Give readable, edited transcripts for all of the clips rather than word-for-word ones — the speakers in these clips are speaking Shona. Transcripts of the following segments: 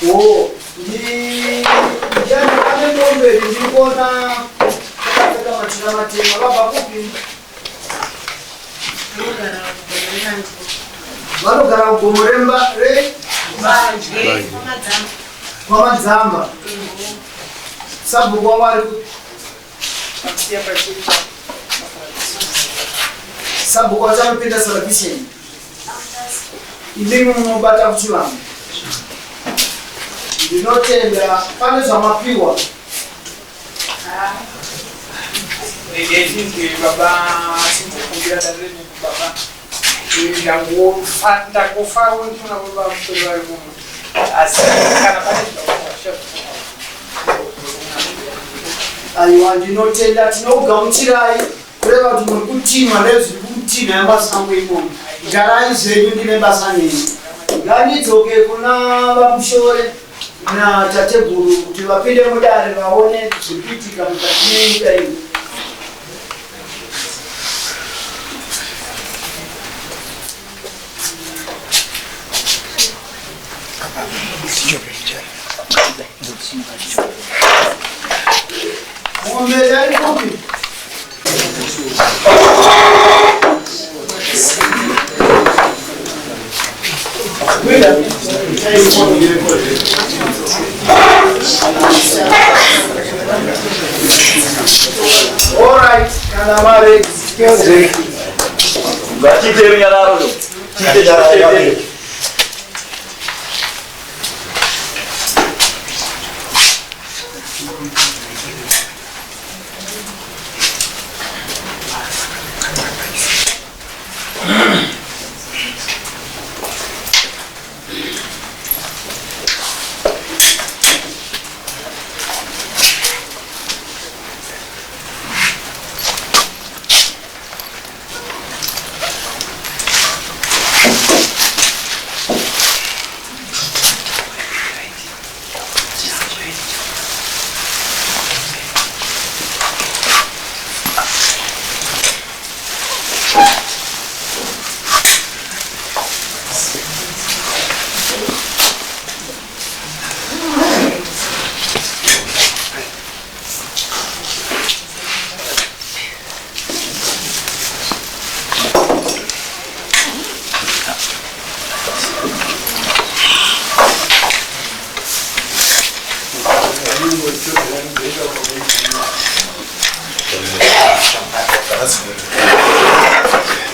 Oh, ndi ndiani ane mombe ndiri kuona akapfeka machira matema vabva kupi? Vanogara kugomo remba re Mbanje. kwaMadzamba. Sabhuku wavo ari kupi? Sabhuku vachanopinda salvation. Imimi munobata kuchivanhu. Ndinotenda pane zvamapiwa. Regai baba simbokumbira dare baba. Ndangofaro ndinoona baba musoro vari muno. Asi kana pane zvakakuwa Aiwa ndinotenda tinokugamuchirai kureva kuti muri kutinwa nezviri kutinha yamasango imomo. Garai zvenyu ndine basa neni. Ngandidzoke kuna vaMushore natateguru kuti vapinde mudare vaone zviri kuitika mukati menyika ino. Mombe yari kupi? All right, kana mare. Ngatiite runyararo. Tiite nyararo.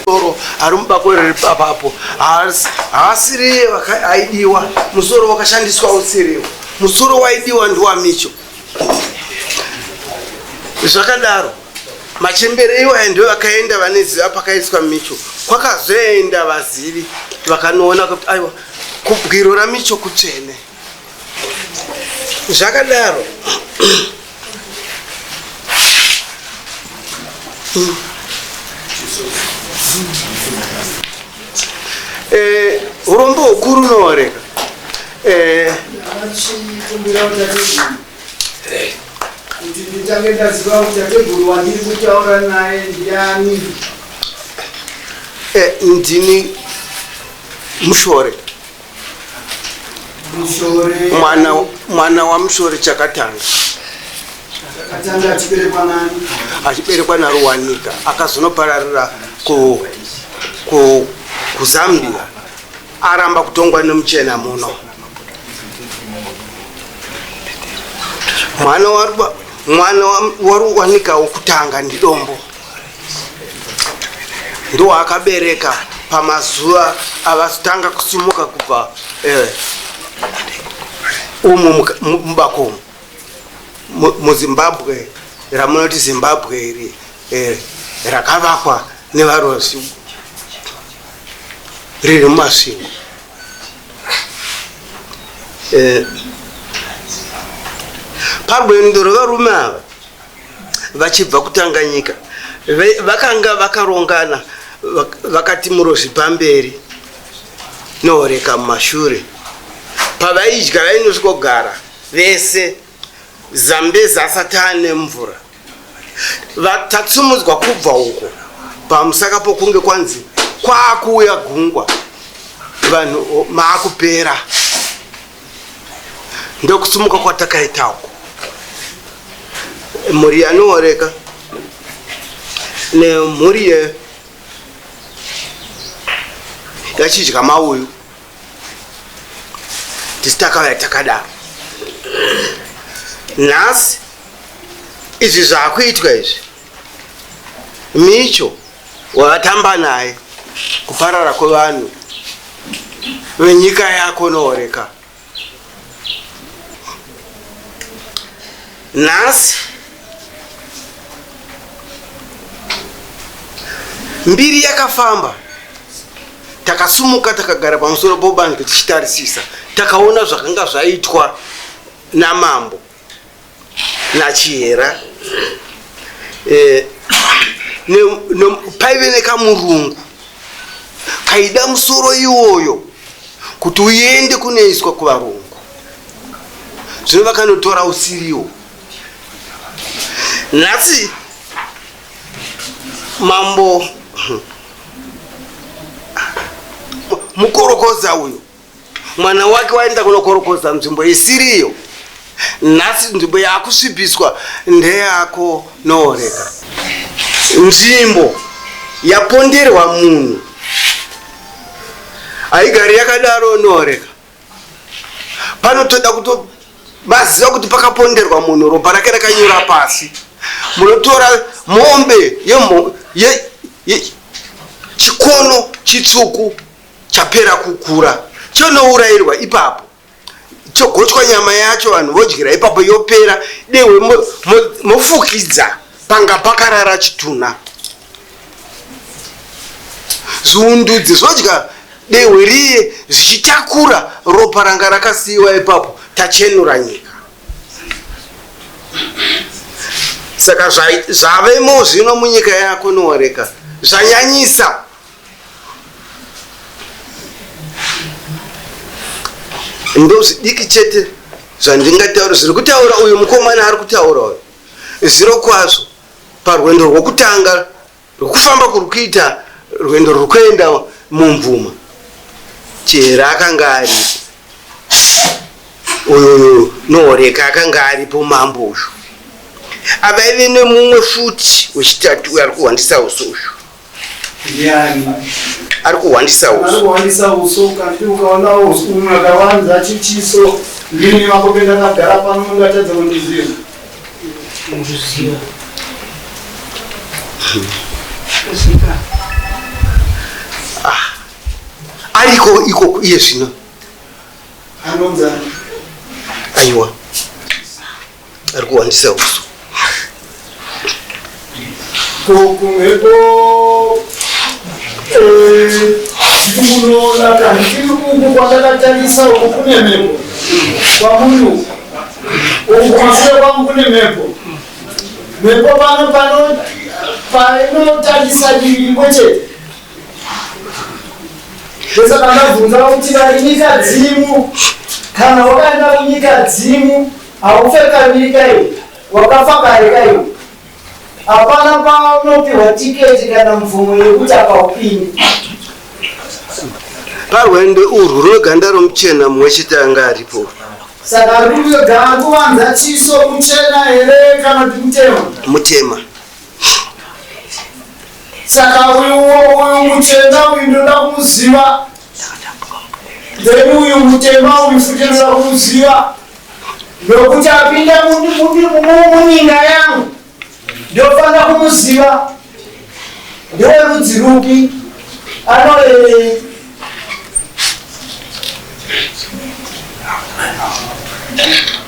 Musoro ari mubako riri apapo haasiriye aidiwa musoro wakashandiswa usiriwo musoro waidiwa ndiwamicho Zvakadaro, machembere iwaya ndivo vakaenda vaneziva pakaiswa Micho. Kwakazoenda vazivi vakanoona kuti aiwa kubwiro raMicho kutsvene. Zvakadaro, eh, urombo hukuru unooreka eh, Kuti nditange ndaziva kuti tateguru wandiri kutaura naye ndiani. Eh, ndini Mushore. Mushore. Mwana mwana waMushore Chakatanga. Chakatanga achiberekwa nani? Achiberekwa naRuwanika akazonopararira ku ku kuZambia aramba kutongwa nemuchena muno. Mwana mwana waRuwanika wokutanga ndiDombo ndowaakabereka pamazuva avazotanga kusimuka kubva eh, umu mubako umu muZimbabwe ramunoti Zimbabwe iri eh, rakavakwa nevarozi riri muMasvingo. Eh, parwendo rwevarume ava vachibva kuTanganyika vakanga vakarongana vakati murozi pamberi nohoreka mumashure pavaidya vainosvikogara vese Zambezi asati ane mvura tatsumudzwa kubva uko pamusaka pokunge kwanzi kwakuuya gungwa vanhu maakupera. Ndokusumuka kwatakaita uko. Mhuri yanooreka nemhuri ye yachidya mauyu tisi takauya takadaro. Nhasi izvi zvakuitwa izvi, Micho wakatamba naye kuparara kwevanhu venyika yako nooreka. Nhasi mbiri yakafamba, takasumuka takagara pamusoro pobanze tichitarisisa, takaona zvakanga zvaitwa namambo nachihera. E, paive nekamurungu kaida musoro iwoyo kuti uende kunoiswa kuvarungu, zvino vakanotora usiriwo. Nhasi mambo mukorokoza uyu mwana wake waenda kunokorokoza nzvimbo isiriyo. Nhasi nzvimbo yakusvibiswa ndeyako nooreka. Nzvimbo yaponderwa munhu haigari yakadaro nooreka. Panotoda kuto vaziva kuti pakaponderwa munhu, ropa rake rakanyura pasi. Munotora mombe ye, ye, chikono chitsvuku chapera kukura chonourayirwa ipapo, chogochwa nyama yacho, vanhu vodyira ipapo, yopera dehwe, mofukidza panga pakarara chitunha. Zviundudzi zvodya dehwe riye zvichitakura ropa ranga rakasiyiwa ipapo. Tachenura nyika. Saka zvavemo zvino munyika yako nooreka zvanyanyisa. Ndo zvidiki chete zvandingataura zviri kutaura uyu mukomana ari kutaura uyu. Zviro kwazvo parwendo rwokutanga rwokufamba kuri kuita rwendo rwuri kuenda mumvuma, Chihera akanga aripo, uyu Nooreka akanga aripo, mambo uyu avaive nemumwe futi wechitatu uyu ari kuhwandisa uso uyu. Ndiani? Ari kuhwandisa uso. Ari kuhwandisa uso, kandi ukaona umwe akawanza chichiso, ndini makope ndakagara pano, mungatadza kundiziva. Muziva. Ziva. Ah. Ariko ikoko iye zvino. Anonzani? Aiwa. Ari kuwandisa uso. Kumhepo munoona kandiri uku kwandakatarisa uku kune mhepo kwamuri uku, uku kumashure kwangu kune mhepo. Mhepo pano pano painotarisa divi rimwe chete. Ndosaka ndabvunza kuti vari nyika dzimu, kana wakaenda kunyika dzimu haufe kaviri kaiwe, wakafa kare kaiwe. Hapana paunopiwa tiketi kana mvumo yekuti apa upinde. Parwendo urwu rweganda romuchena mumwe chete anga aripo. Saka ari kuvanza chiso muchena here kana kuti mutema? Mutema. Saka uyu uyu muchena uyu ndoda kumuziva, then uyu mutema uyu futi ndoda kumuziva, nokuti apinda muninga yangu, ndofanira kumuziva. Ndewerudzi rupi, anoerei?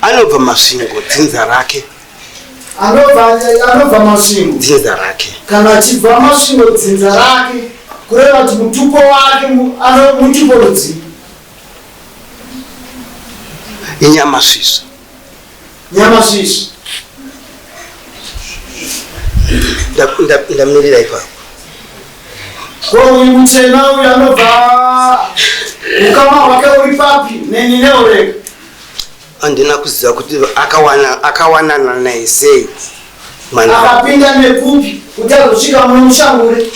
Anobva Masvingo, dzinza rake. Anobva Masvingo, dzinza rake. Kana achibva Masvingo dzinza rake, kureva kuti mutupo wake mutupo rudzii? Inyamasvisva. Nyamasvisva. Ndamirira ipapo. Ko uyu muchena uyu anobva ukama hwake uri papi neni neoreka? Handina kuziva kuti akawana akawanana naye sei mwana. Akapinda nekupi kuti azosvika muno mushangure?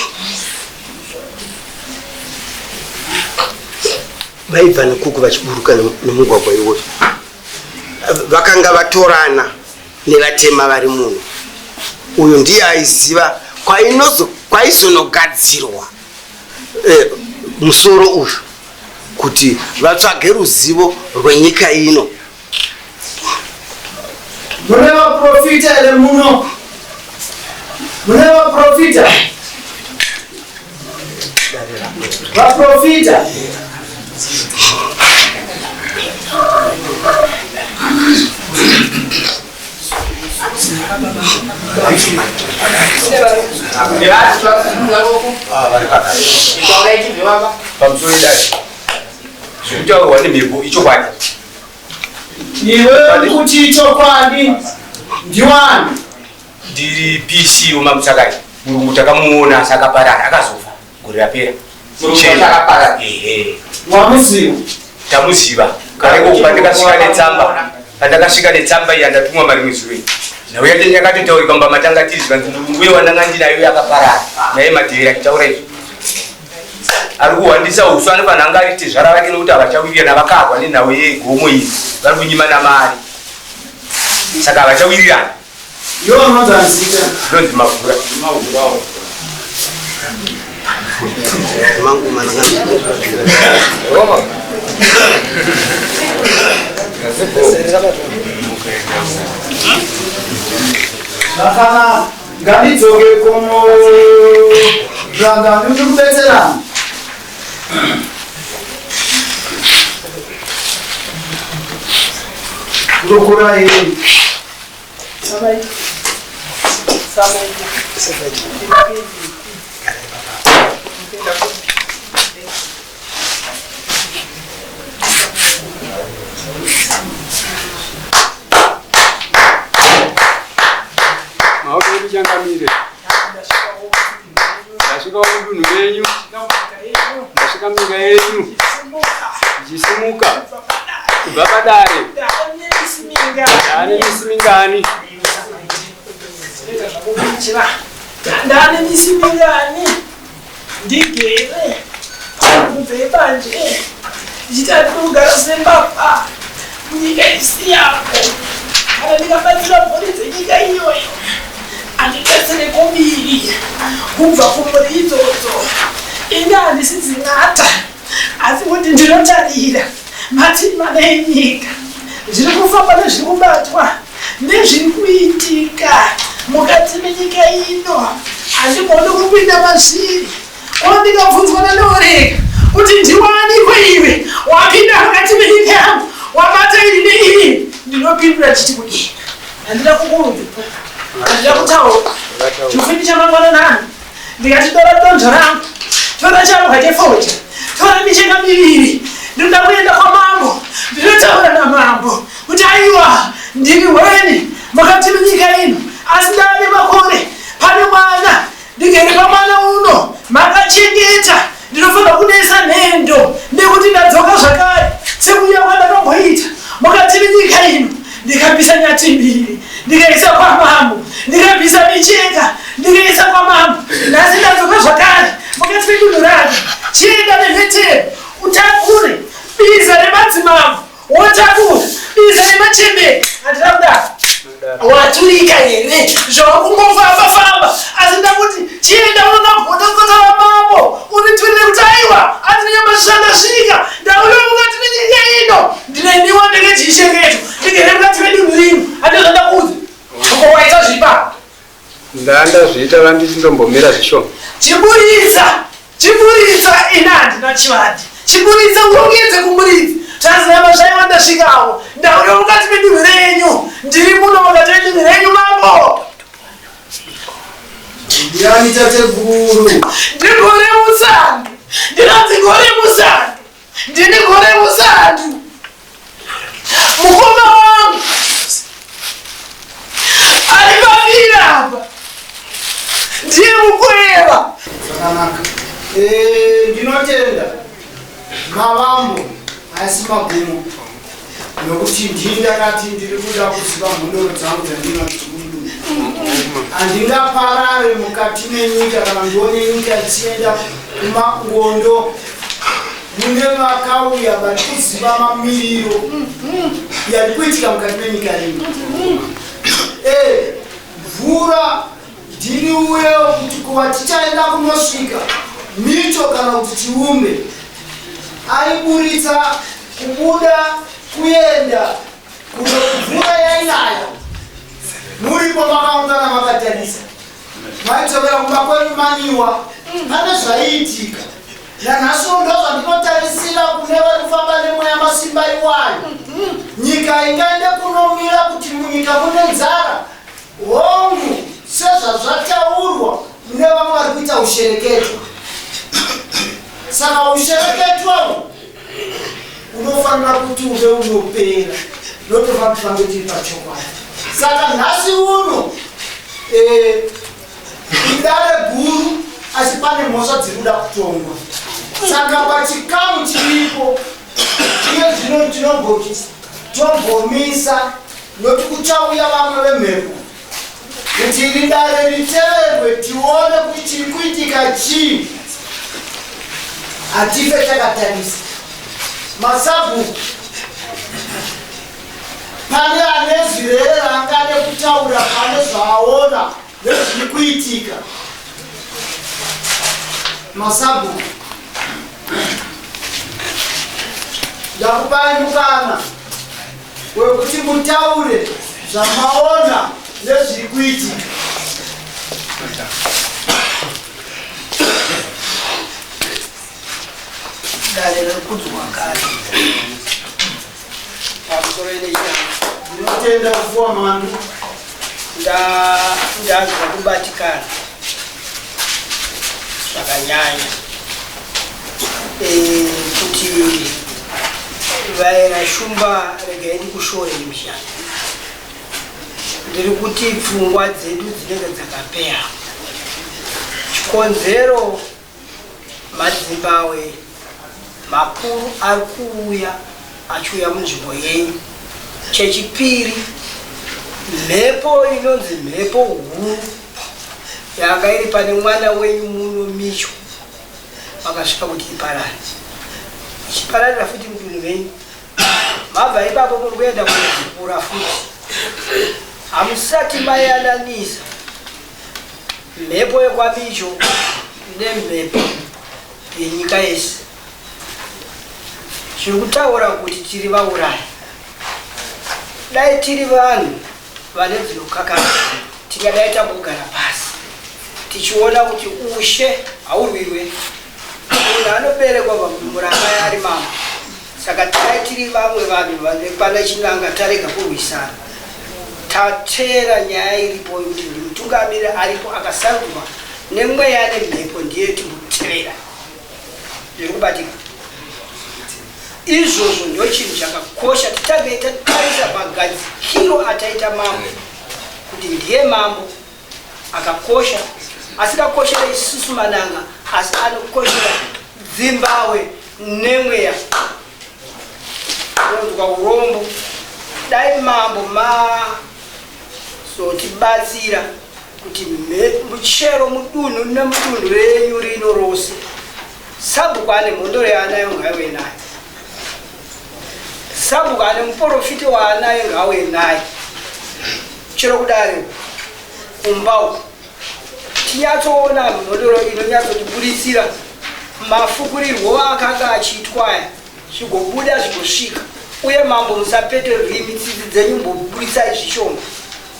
Vaibva nekuku vachiburuka nemugwagwa iwoyo. Vakanga vatorana nevatema vari muno. Uyu ndiye aiziva kwaizonogadzirwa musoro uyu kuti vatsvage ruzivo rwenyika ino. Mune vaprofita here muno? Mune vaprofita? Vaprofita? Pamusoro idai zvekutaurwa nemhepo ichokwadi. Iwe uri kuti ichokwadi ndiwani? Ndiri PC wemaMutsakayi. Murungu takamuona asi akaparara akazofa gore rapera. Murungu akaparara. Ehe. Wamuziva? Tamuziva. Kareko pandakasvika netsamba. Pandakasvika netsamba iya ndatumwa marimwe zuva. Nhau yacho yakatotaurika mumba matanga tiri zvikanzi murungu uye wandanga ndinayo yakaparara. Naye Madhevera achitaura izvi. Ari kuhwandisa usu anofanira anga ari tezvara vake nekuti havachawirirana vakarwa nenhau yegomo iyi vari kunyimana mari. Saka havachawirirana. Iwe unonzi ani zita? Ndonzi Mavhura. Zvakanaka. Ngandidzoke kuno ranga ndiri kubetserana. Kurukura iyi. Maoko edu changamire. Ndasvikawo mudunhu menyu. Ndasvika munyika yenyu. Ndichisimuka kubva padare. Ndane misi mingani? Ndane misi mingani? Ndigere kubve banje ndichitari kugara sembavha munyika isi yako. Kana ndikabatsira mhuri dzenyika iyoyo handibetsere kuviri kubva kumhuri idzodzo. Ini handisi dzin'ata asi kuti ndinotarira mativi mana enyika zviri kufamba nezviri kubatwa nezviri kuitika mukati menyika ino. Handigoni kupinda mazviri. Ko ndikabvunzwa naNoreka kuti ndiwaniko iwe wapinda mukati menyika yangu wabata iri neiri, ndinopindura ndichiti kudii? Handina kukuudza, handina kutaura. Chifindi chamangwana nani ndikati tora donzvo rangu, tora chambwa chefodya, tora micheka miviri, ndinoda kuenda kwamambo, ndinotaura namambo kuti aiwa ndiri hweni mukati menyika ino, asi ndava nemakore, pane mwana ndigere pamwana uno makachengeta, ndinofanira kunesa nhendo nekuti ndadzoka zvakare sekuuya kwandakamboita mukati menyika ino. Ndikabvisa nyati mbiri ndikaisa kwamambo, ndikabvisa micheka ndikaisa kwamambo, nhasi ndadzoka zvakare mukati medunhu rake. Chienda nemhetero utakure biza remadzimambo, wotakura biza remachembere. Handina kudaro waturika here zvawakungofamba famba, asi ndakuti chienda unonagota ramambo uniturire kuti aiwa andine ndasvika ndauya mukati menyika ino, ndineniwa ndekechisheketo ndigere mukati medunhu rino. Handizvo ndakuudza ko waita zvipa Ndandazviita vandichindombomira zvishoma. Chiburitsa, chiburitsa, ini handina chivandi. Chiburitsa urongedze kumuridzi. Tazama zvaiwa ndasvikawo. Ndauya mukati medunhu renyu. Ndiri muno mukati medunhu renyu mambo. Ndiani tateguru? Ndigore musandu. Ndinonzi gore musandu. Ndini gore musandu. Mukoma wangu ari pavira apa ndiye mukweva. Zvakanaka. Ndinotenda mavambo asi magumo, nokuti ndini ndakati ndiri kuda kuziva mhondoro dzangu dzandinadzo mudunhu. Handingaparare mukati menyika kana ndione nyika ichienda kumakondo. Mune vakauya vari kuziva mamiriro yari kuitika mukati menyika ino. Eh, mvura ndini uyewo kuti kuva tichaenda kunosvika mito kana kuti chiumbe aiburitsa kubuda kuenda kuno mvura yainaya muripo makaungana makatarisa maidzokera kumba kwenyu maniwa pane zvaiitika Nanhasi uno ndozvandinotarisira kune vari kufamba nemweya masimba iwayo. Nyika ingaende kunomira kuti munyika mune nzara. Hongu, sezvazvataurwa mune vamwe vari kuita ushereketwa. Saka ushereketwa uhu unofanira kuti uve unopera notofana tifambe tiri pachokwadi. Saka nhasi uno eh, Idare guru asi pane mhosva dziri kuda kutongwa. Saka pachikamu chiripo iye zvino tinomboti tombomisa nokuti kuchauya vamwe vemhepo kuti iri dare riteverwe tione kuti chiri kuitika chii. Hatife takatarisa masabhuku Pane ane zwi rere raangade kutaura pane zvaaona nezviri kuitika. Masabhuku, ndakupai mukana wekuti mutaure zvamaona nezviri kuitika. Dare rekudzwa kare. Pamusoro ine nyaya. Ndinotenda kufuwa mhandu. Ndanzwa kubatikana zvakanyanya eh, kuti vaera shumba regai ndikushore nemishando ndiri kuti pfungwa dzedu dzinenge dzakapera chikonzero Madzimbahwe makuru ari kuuya achiuya munzvimbo yenyu. Chechipiri, mhepo inonzi mhepo huru yanga iri pane mwana wenyu muno Micho makasvika kuti iparare, ichipararira futi mudunhu menyu. Mabva ipapo muri kuenda kunodzipura futi, hamusati mayananisa Mhepo yekwaBicho nemhepo yenyika yese zviri kutaura kuti tiri vaurayi. Dai tiri vanhu vane dzinokakama tingadai tambogara pasi tichiona kuti ushe haurwirwe. Munhu anoberekwa pamuramba ari mambo, saka dai tiri vamwe vanhu vane pana chinanga tarega kurwisana. Tateera nyaya iripo yekuti ndimutungamiri aripo akasarudzwa nemweya nemhepo ndiye timbotevera. Zviri kubatika. Izvozvo ndochinhu chakakosha titange tatarisa magadzikiro ataita mambo kuti ndiye mambo akakosha asikakoshera isusu mananga asi anokoshera dzimbahwe nemweya Ndonzwa urombo dai mambo mazotibatsira kuti muchero mudunhu nemudunhu renyu rino rose sabhuku ane mhondoro yaanayo ngaiuye nayo sabhuku ane muporofiti waanayo ngauye naye chero kudare kumba uku tinyatsoona mhondoro inonyatsotibuditsira mafukurirwo akanga achiitwa aya zvigobuda zvigosvika uye mambo musapete rurimi tsitsi dzenyu mboburitsai zvishoma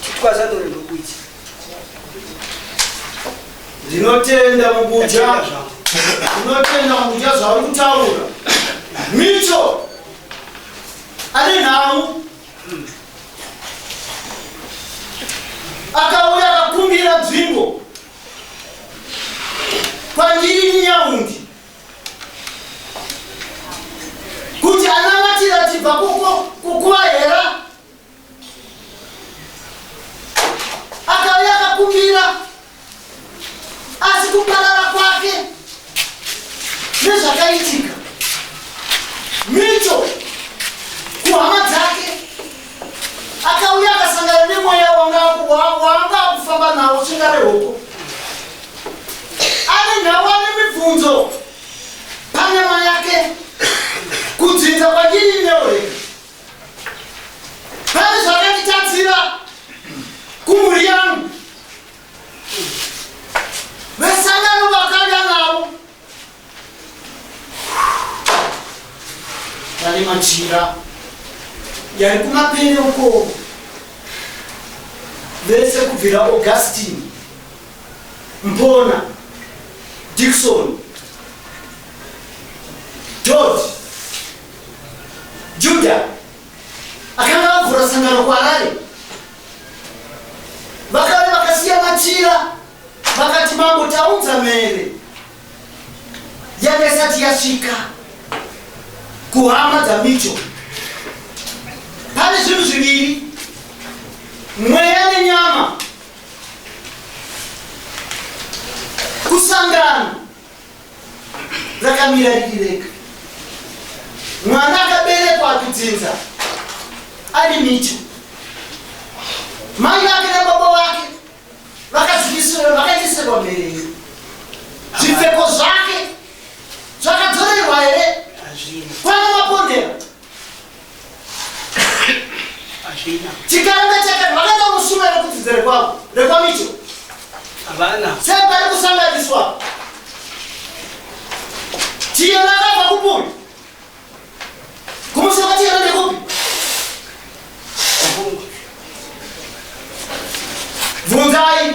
titwasanure ndobuitsa Ndinotenda mubuja, ndinotenda mubuja zvauri kutaura. Micho ane nhau akauya akakumbira nzvimbo kwandiri nyaundi kuti anamatira achibva kukuvahera akauya akakumbira asi kuparara kwake nezvakaitika micho kuhama dzake akauya akasangana nemweya wanga akufamba nawo svinga rehoko ane nhau ane mibvunzo panyama yake. Vane machira yari kumapere uko vese kubvira Augustine, Mpona, Dickson, George, Judah akanga avhura sangano kuHarare. Vakave vakasiya machira vakati mambo taunza mhere yanga isati yasvika kuhama dzamicho. Pane zvinhu zviviri, mweya nenyama kusangana rakamira riri rega. Mwana akaberekwa akudzinza ari micho, mai vake nababa vake vakaisirwa mherero, zvipfeko zvake zvakadzorerwa here kwana mapondera? Chikaranga chakati vakaenda kumusuma here kudzidza rekwavo rekwamicho? Havana. Sei pari kusanganiswa? Chiyera akabva kupi? Kumusha kwachiyera ndekupi? Bvunzai.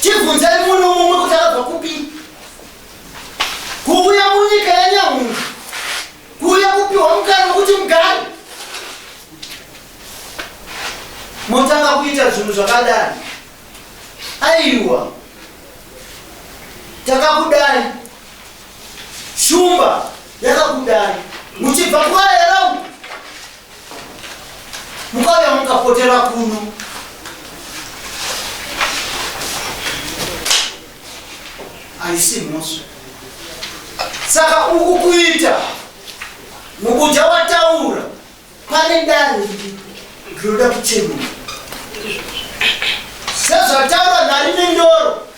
Chibvunzai munhu mumwe kuti akabva kupi. Kuuya munyika yeNyahunga, kuuya kupiwa mukana wekuti mugare, motanga kuita zvinhu zvakadai. Aiwa, takakudai, shumba yakakudai, muchibva kuvaera uku mukauya mukapotera kuno. Haisi mhosva. Saka uku kuita mukuja wataura pane dare riripo rinoda kuchenura sezvataura nhari nendoro,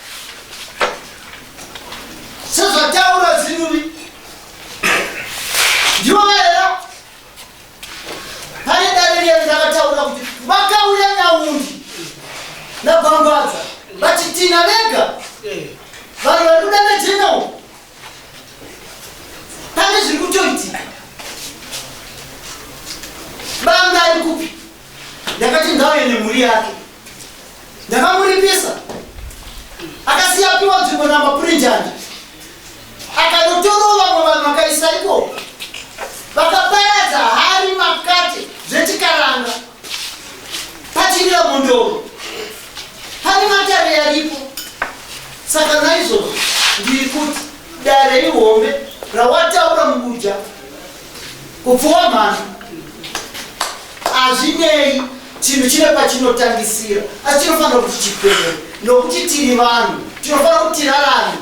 sezvataura ziruvi ndivo vaera. Pane dare riya ndakataura kuti vakauya Nyaundi naGwangwadza vachitina vega vanhu vari kuda nejena uku, pane zviri kutoitika. Banga ari kupi? Ndakati ngauye nemhuri yake, ndakamuripisa akasiya apiwa nzvimbo namapurinjanja, akanotorawo vamwe vanhu vakaisa ikoko, vakaparadza hari makate zvechikaranga pachirira mhondoro. Pane matare yaripo. Saka naizvozvo ndiri kuti dare ihombe rawataura mubuja kupfuwa mhando hazvinei, chinhu chine pachinotangisira, asi chinofanira kuti chipere, nokuti tiri vanhu tinofanira kuti tirarame.